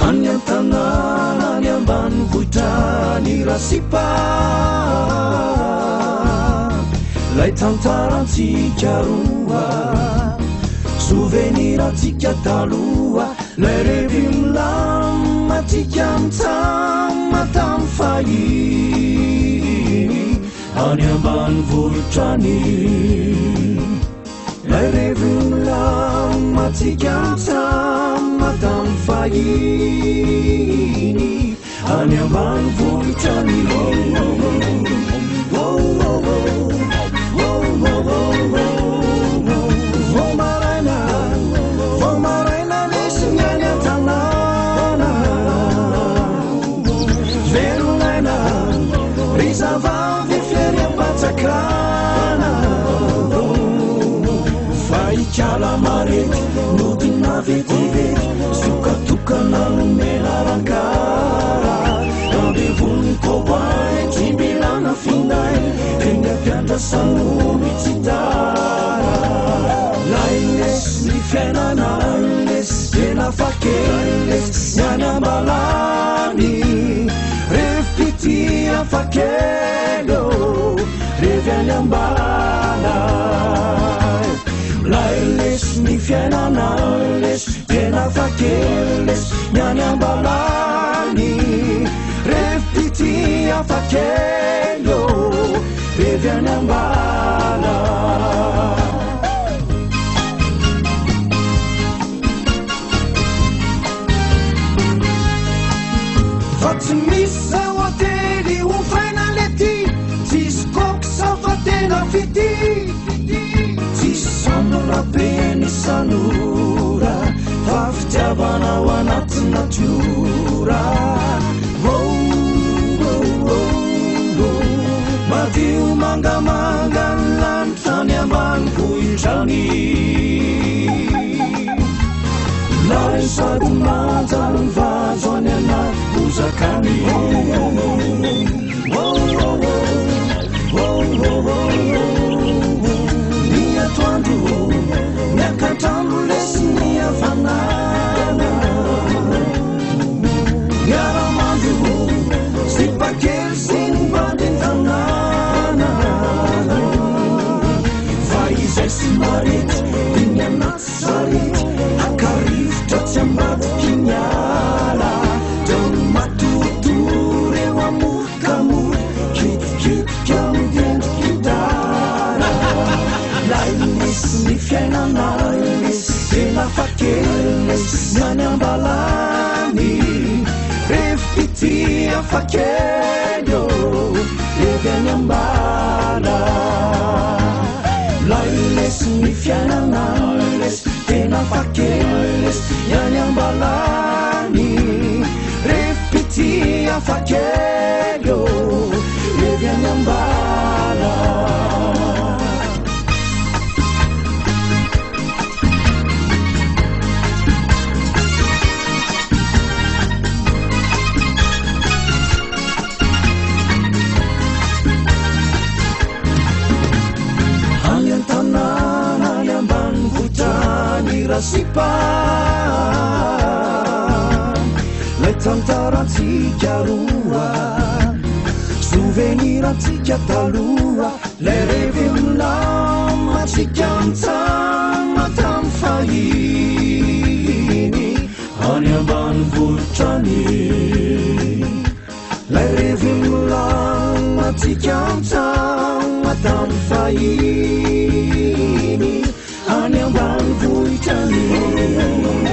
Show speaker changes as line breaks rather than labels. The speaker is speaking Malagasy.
Any an-tanàna any ambanivohitra any rasipa Lay tantarantsika roa Souvenir antsika taloha Lay revy milamina antsika mitsam tamin'ny fahiny Any ambanivohitra any Lay revy milamina antsika mitsam tamin'ny fahiny Any ambanivohitra any oh, oh, oh, oh, oh, oh, oh, oh. Vao maraina, vao maraina lesy ny any an-tanàna. Velon'aina, ry zavavy fery am-panjakana. Fa ikala marety, nodina vetivety, sokatokana nomena rankara. Rendez-vous kobay, tsy milana finday, eny am-piandrasana tsy tara. Lay lesy ny fiainana lesy, tena fakely lesy, ny any ambalany. Revi-pitia fakely ô, revy any ambala. Lay lesy ny fiainana lesy, tena fakely lesy, ny any ambalany. Revi-pitia fakely ô, revy any ambala. Fa tsy misy zao hotely hofaina lety, tsisy koksa fa tena fity, tsisy chambre be ny sanora, fa fitiavana ao anaty natiora. Oh, oh, oh, oh. Madio mangamanga ny lanitra any ambanivohitra any. Lay sady manja ny vazo any anaty bozaka any. Oh, oh, oh, oh, oh, oh, oh. Ny atoandro miakatrano lesy ny hafanana. Miara-mandro sipakely sy ny vadin-tanàna. Fa izay sy marety diny anaty sarety, akarivotra tsy ambadiky ny ala. Teo ny matotory eo amokamory, kitikitika mitendry gitara. Lay lesy ny fiainana lesy, tena fakely lesy, ny any ambalany. Revi-pitia fakely ô, revy any ambala. Lay lesy ny fiainana lesy, tena fakely lesy, ny any ambalany. Revi-pitia fakely ô, revy any ambala. Any an-tanàna any ambanivohitra any rasipa Lay tantarantsika roa, souvenir antsika taloha, lay revy milamina antsika mitsam tamin'ny fahiny any ambanivohitra any. Lay revy milamina antsika mitsam tamin'ny fahiny any ambanivohitra any.